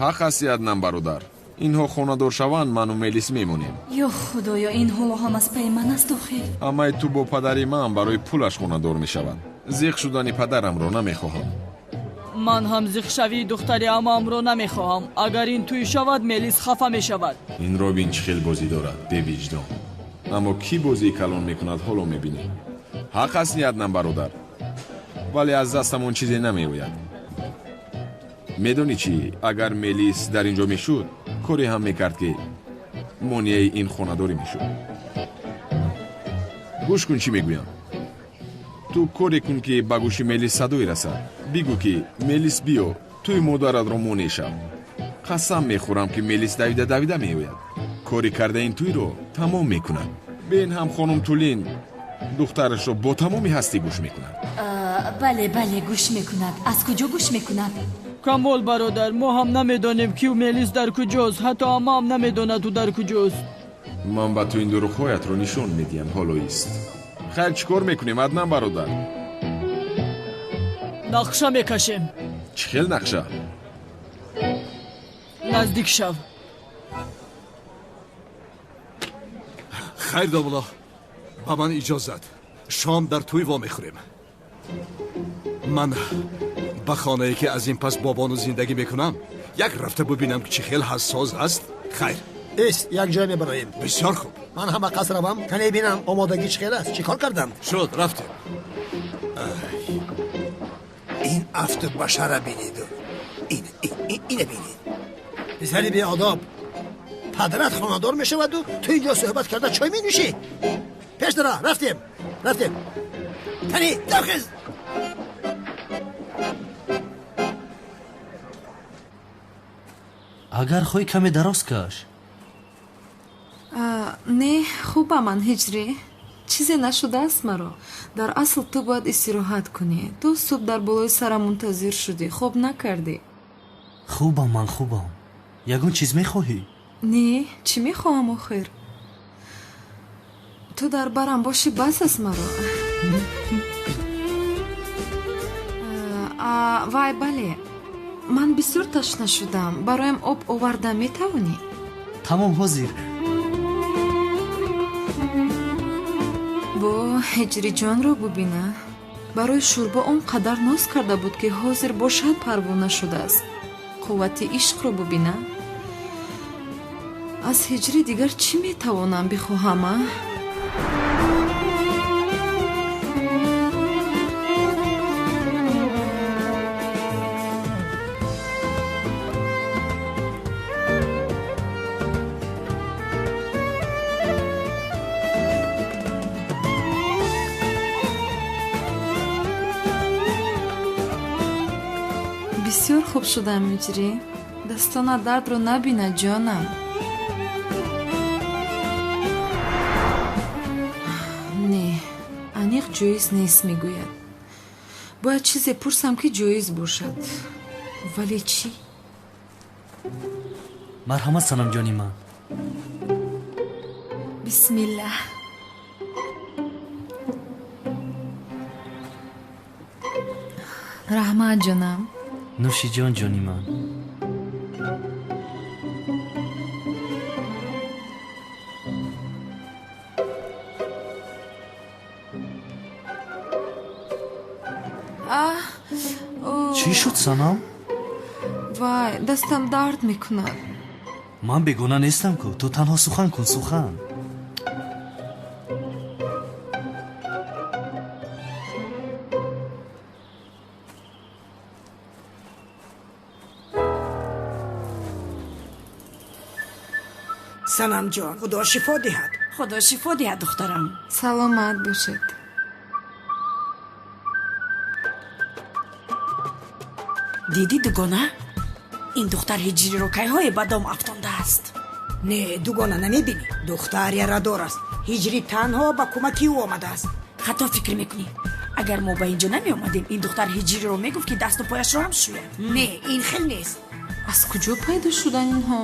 Ҳақ ҳасти, Аднан бародар. Инҳо хонадор шаванд, ману Мелис мемонем. Ё Худоё, ин ҳоло ҳам аз пайи ман аст охир. Амаи ту бо падари ман барои пулаш хонадор мешавад. Зиқ шудани падарамро намехоҳам. Ман ҳам зиқшавии духтари амаамро намехоҳам. Агар ин тӯй шавад, Мелис хафа мешавад. Ин Робин чӣ хел бозӣ дорад, бевиҷдон. Аммо кӣ бозии калон мекунад, ҳоло мебинем. Ҳақ аст, Аднан бародар, вале аз дастамон чизе намеояд. Медонӣ чӣ, агар Мелис дар ин ҷо мешуд, коре ҳам мекард, ки монеаи ин хонадорӣ мешуд. Гӯш кун, чӣ мегӯям. Ту коре кун, ки ба гӯши Мелис садое расад. Бигӯ, ки Мелис, биё, тӯи модаратро монеъ шав. Қасам мехӯрам, ки Мелис давида давида меояд. Кори карда ин тӯйро тамом мекунад. Бен ҳам хонум Тулин духтарашро бо тамоми ҳастӣ гӯш мекунад. Бале, бале, гӯш мекунад. Аз куҷо гӯш мекунад? Камол бародар, мо ҳам намедонем, ки Мелис дар куҷост. Ҳатто амаам намедонад, ӯ дар куҷост. Ман ба ту ин дурӯғҳоятро нишон медиҳам, ҳоло ист. Хайр, чӣ кор мекунем, Аднан бародар? Нақша мекашем. Чӣ хел нақша? Наздик шав. Хайр, домулло, ба ман иҷозат. Шом дар тӯй вомехӯрем. Ман ба хонае, ки аз ин пас бо бону зиндагӣ мекунам, як рафта бубинам, ки чӣ хел ҳассоз аст. Хайр. Эст, як ҷой мебароем. Бисёр хуб. Ман ҳам ба қаср равам, кане бинам омодагӣ чӣ хел аст, чӣ кор карданд. Шуд, рафтем. Ин афту башара бинеду ина бинед. Писари беодоб, падарат хонадор мешаваду ту инҷо суҳбат карда чой менӯшӣ. Пеш дара, рафтем, рафтем. Кани давхез. Агар хоҳӣ, каме дароз каш. Не, хубам ман, Ҳиҷрӣ. Чизе нашудааст маро. Дар асл ту бояд истироҳат кунӣ. Ту субҳ дар болои сарам мунтазир шудӣ, хоб накардӣ. Хубам ман, хубам. Ягон чиз мехоҳӣ? Не, чӣ мехоҳам охир? Ту дар барам бошӣ, бас аст маро. Вай, бале, ман бисёр ташна шудам. Бароям об оварда метавонӣ? Тамом, ҳозир. Бо Ҳиҷриҷонро бубина. Барои шӯрбо он қадар ноз карда буд, ки ҳозир бошад парвона шудааст. Қуввати ишқро бубина. Аз Ҳиҷрӣ дигар чӣ метавонам бихоҳам, а? Бисёр хуб шудам, Ҳиҷрӣ. Дастона дардро набина, ҷонам. Не, аниқ ҷоиз нест, мегӯяд. Бояд чизе пурсам, ки ҷоиз бошад. Вале чӣ? Марҳамат, Санамҷони ман. Бисмиллаҳ. Раҳмат, ҷонам. Нӯши ҷон, ҷони ман. Чӣ шуд, Санам? Вай, дастам дард мекунад. Ман бегона нестам ку, ту танҳо сухан кун, сухан. Санамҷон, Худо шифо диҳад. Худо шифо диҳад, духтарам. Саломат бошед. Дидӣ, дугона, ин духтар ҳиҷриро кайҳое ба дом афтондааст. Не, дугона, намебинӣ, духтар ярадор аст. Ҳиҷрӣ танҳо ба кӯмаки ӯ омадааст. Хато фикр мекунӣ. Агар мо ба инҷо намеомадем, ин духтар ҳиҷриро мегуфт, ки дасту пояшро ҳам шӯяд. Не, ин хел нест. Аз куҷо пайдо шудан инҳо?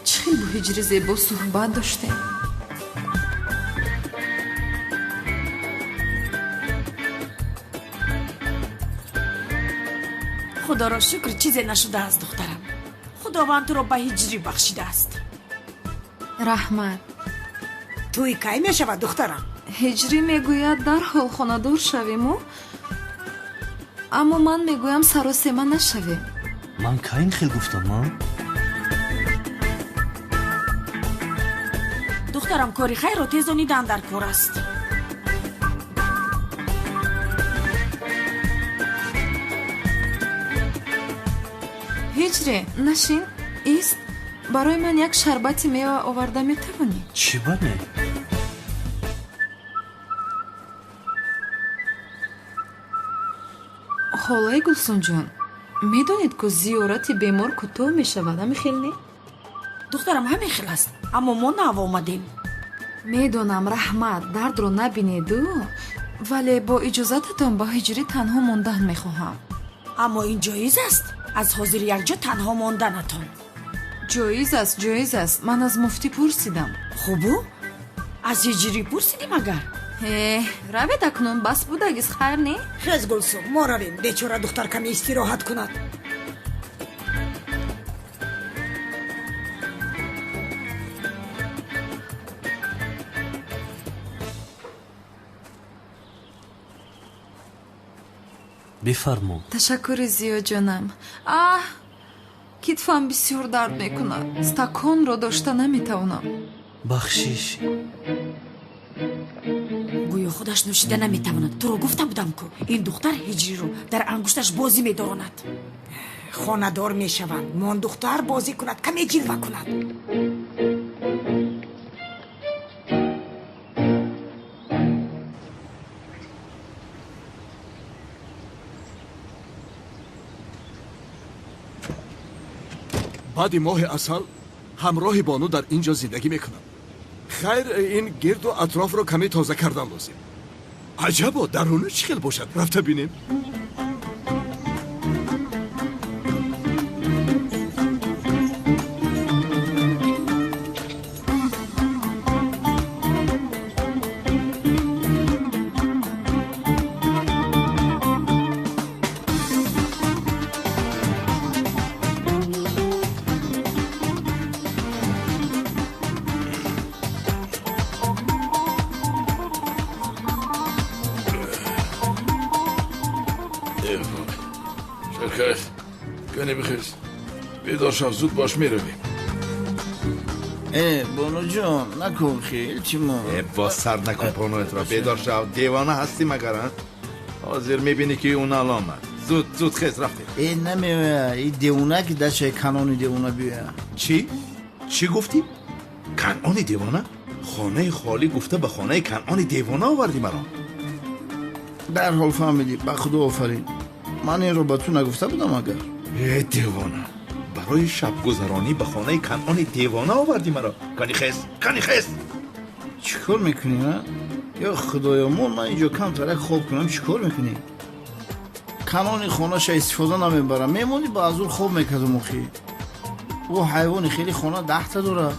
Чӣ хел бо ҳиҷри зебо суҳбат доштем? Худоро шукр, чизе нашудааст, духтарам. Худованд туро ба ҳиҷрӣ бахшидааст. Раҳмат. Тӯй кай мешавад, духтарам? Ҳиҷрӣ мегӯяд, дарҳол хонадор шавему, аммо ман мегӯям, саросема нашавем. Ман кай ин хел гуфтам, а? Духтарам, кори хайрро тезонидан дар кор аст. Ҳиҷрӣ, нашин, ист. Барои ман як шарбати мева оварда метавонӣ? Чӣ ба не? Холаи Гулсунҷон, медонед, ку зиёрати бемор кӯтоҳ мешавад, ҳамин хел не? Духтарам, ҳамин хел аст, аммо мо нав омадем. Медонам, раҳмат, дардро набинеду, вале бо иҷозататон ба ҳиҷрӣ танҳо мондан мехоҳам. Аммо ин ҷоиз аст? Аз ҳозир якҷо танҳо монданатон. Ҷоиз аст, ҷоиз аст. Ман аз муфтӣ пурсидам. Хубу, аз ҳиҷрӣ пурсидӣ магар? Э, равед акнун, бас будагиз, хайр не? Хез, Гулсум, мо равем, бечора духтар каме истироҳат кунад. Бифармо. Ташаккури зиёд, ҷонам. Аҳ, китфам бисёр дард мекунад, стаконро дошта наметавонам. Бахшиш. Гӯё худаш нӯшида наметавонад. Туро гуфта будам ку, ин духтар ҳиҷриро дар ангушташ бозӣ медоронад. Хонадор мешаванд, мон духтар бозӣ кунад, каме ҷилва кунад. Баъди моҳи асал ҳамроҳи бону дар ин ҷо зиндагӣ мекунам. Хайр, ин гирду атрофро каме тоза кардан лозим. Аҷабо, даруну чӣ хел бошад, рафта бинем. Бедор шав, зуд бош, меравем. Э, бонуҷон, накун хел, илтимос. Э, боз сар накун бонуятро, бедор шав, девона ҳастӣ магар, а? Ҳозир мебинӣ, ки ӯ нал омад. Зуд, зуд хез, рафтем. Э, намеоя, и девона ки дачаи Канони девона биёя. Чӣ? Чӣ гуфтӣ? Канони девона? Хонаи холӣ гуфта ба хонаи Канони девона овардӣ маро. Дарҳол фаҳмидӣ, ба худо офарин. Ман инро ба ту нагуфта будам агар? Э, девона, барои шабгузаронӣ ба хонаи Канони девона овардӣ маро. Кани хез, кани хез. Чӣ кор мекунӣ, а? Ё худоё, мон ман инҷо камтарак хоб кунам, чӣ кор мекунӣ? Канони хонаша истифода намебарам, мемонӣ ба азур хоб мекардум охи. Ӯ ҳайвони хеле хона даҳта дорад.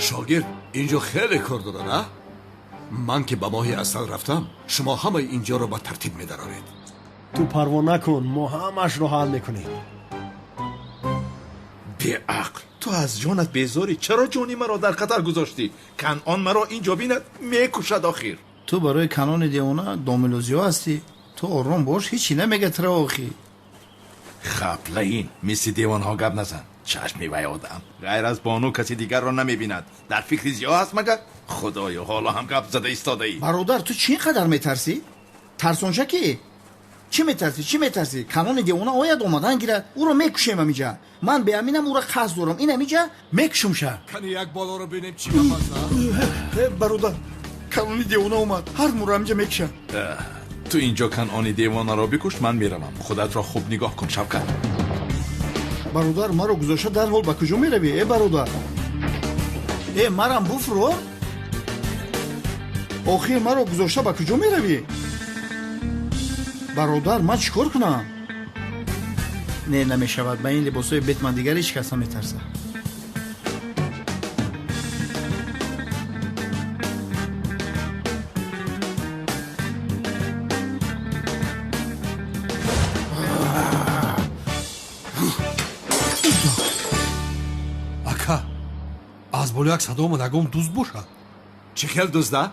Шогирд инҷо хеле кор дорад, а? Ман ки ба моҳи асал рафтам, шумо ҳамаи инҷоро ба тартиб медароред. Ту парво накун, мо ҳамаашро ҳал мекунем. Беақл, ту аз ҷонат безорӣ. Чаро ҷони маро дар хатар гузоштӣ? Канъон маро инҷо бинад, мекушад охир. Ту барои Канъони девона домилозиё ҳастӣ. Ту ором бош, ҳечи намега туро охир. Хаплаин, мисли девонҳо гап назан. Чашми вай одам ғайр аз бону каси дигарро намебинад. Дар фикри зиё ҳаст магар? Худоё, ҳоло ҳам гап зада истодаӣ. Бародар, ту чӣ ин қадар метарсӣ? Тарсонша ки? Чӣ метарсӣ, чӣ метарсӣ? Канъони девона ояд, омадан гирад, ӯро мекушем амиҷа. Ман беаминам ӯро қасд дорам, ин амиҷа мекушумша. Кани як болоро бинем чӣ гап аст, а? Бародар, Канъони девона омад, ҳар муро амиҷа мекушад. Ту инҷо Канъони девонаро бикуш, ман меравам. Худатро хуб нигоҳ кун, Шавкат. Бародар, маро гузошта дарҳол ба куҷо меравӣ, э бародар? Э, марам буфурор? Охир маро гузошта ба куҷо меравӣ? Бародар, ман чӣ кор кунам? Не, намешавад. Ба ин либосҳои Бетман дигар ҳеҷ кас наметарсад. Ака, аз боло як садо омад, ягон дузд бошад. Чӣ хел дузда?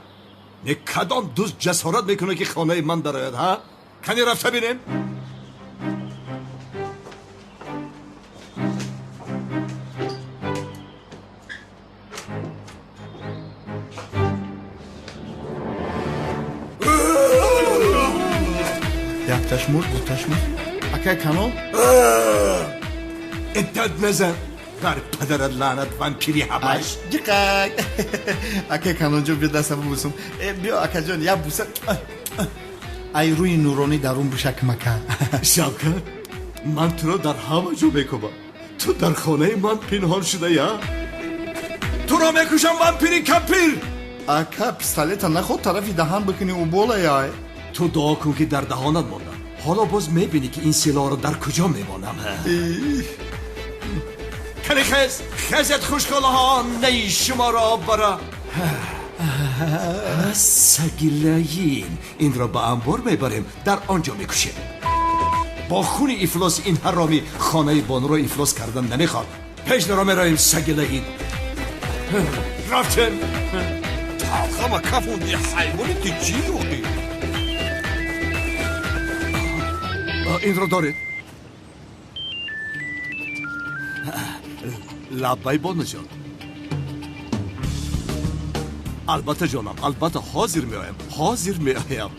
Не, кадом дузд ҷасорат мекунад, ки хонаи ман дарояд, ҳа? Кани рафта бинем. Якташ мурд, дуташ мурд. Акай Канъон? Иддат назан. Бар падарат лаънат, вампири ҳабаш. Ҷиқак. Акай Канъонҷон, биё дастам бубусум. Биё, акаҷон, як буса. Ай рӯи нуронӣ дарун бушакмака. Шавкат, ман туро дар ҳама ҷо мекобам. Ту дар хонаи ман пинҳон шуда, я? Туро мекушам, вампири кампир. Ака, пистолета наход тарафи даҳан бикунӣ, ӯ болаяй. Ту дуо кун, ки дар даҳонат мондам. Ҳоло боз мебинӣ, ки ин силоҳро дар куҷо мемонам. Кани хез, хезет, хушколаҳо, наи шуморо бара. Саги лаин, инро ба анбор мебарем, дар он ҷо мекушем. Бо хуни ифлоси ин ҳаромӣ хонаи бонуро ифлос кардан намехоҳад. Пеш наро меравем, саги лаин. Рафтем. Талхама кафонди, ҳайвони ту чӣ охи? Инро доред. Лаббай, бонуҷон. Албатта, ҷонам, албатта, ҳозир меоям, ҳозир меоям.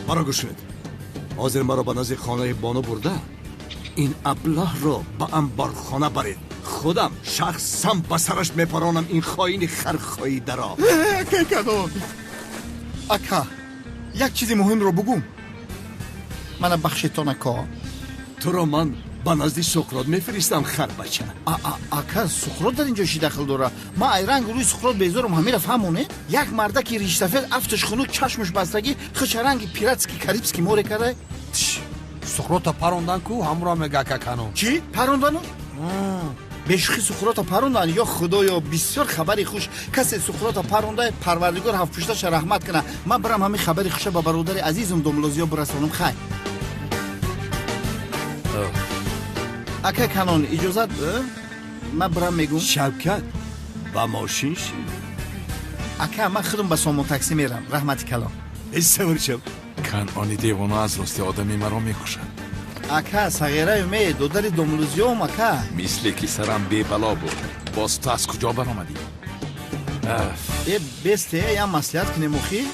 Маро гӯш кунед. Ҳозир маро ба назди хонаи бону бурда, ин аблаҳро ба анборхона баред. Худам шахсан ба сараш мепаронам ин хоини хархоидаро. Акай Канъон, ака, як чизи муҳимро бугум. Мана бахшетон, ака. Туро ман ба назди Суқрот мефиристам, харбача. Ака, Суқрот дар инҷо чӣ дахл дорад? Ман айранг рӯи Суқрот безорам, ҳамира фаҳмонед. Як мардаки ришсафед, афташ хунук, чашмаш бастагӣ, хичаранги пиратский карибский море карда. Суқрота парондан ку, ҳамуро мега ака Канъон. Чӣ? Парондану? Бешухи Суқрота парондан? Ё худоё, бисёр хабари хуш. Касе Суқрота паронда, Парвардигор ҳафтпушташа раҳмат кунад. Ман барам ҳамин хабари хуша ба бародари азизум домлозиё бирасонам. Хай. Ака Канъон, иҷозат, ман барам мегум. Шавкат, ба мошин ши. Ака, ман худам ба сомон такси мерам. Раҳмати калон. Савор шав. Канъони девона аз рости одами маро мекушад. Ака, сағираю ме, додари домлузиём, ака. Мисле ки сарам бебало буд. Боз ту аз куҷо баромадӣ? Э, бесте, я маслиҳат кунем охи.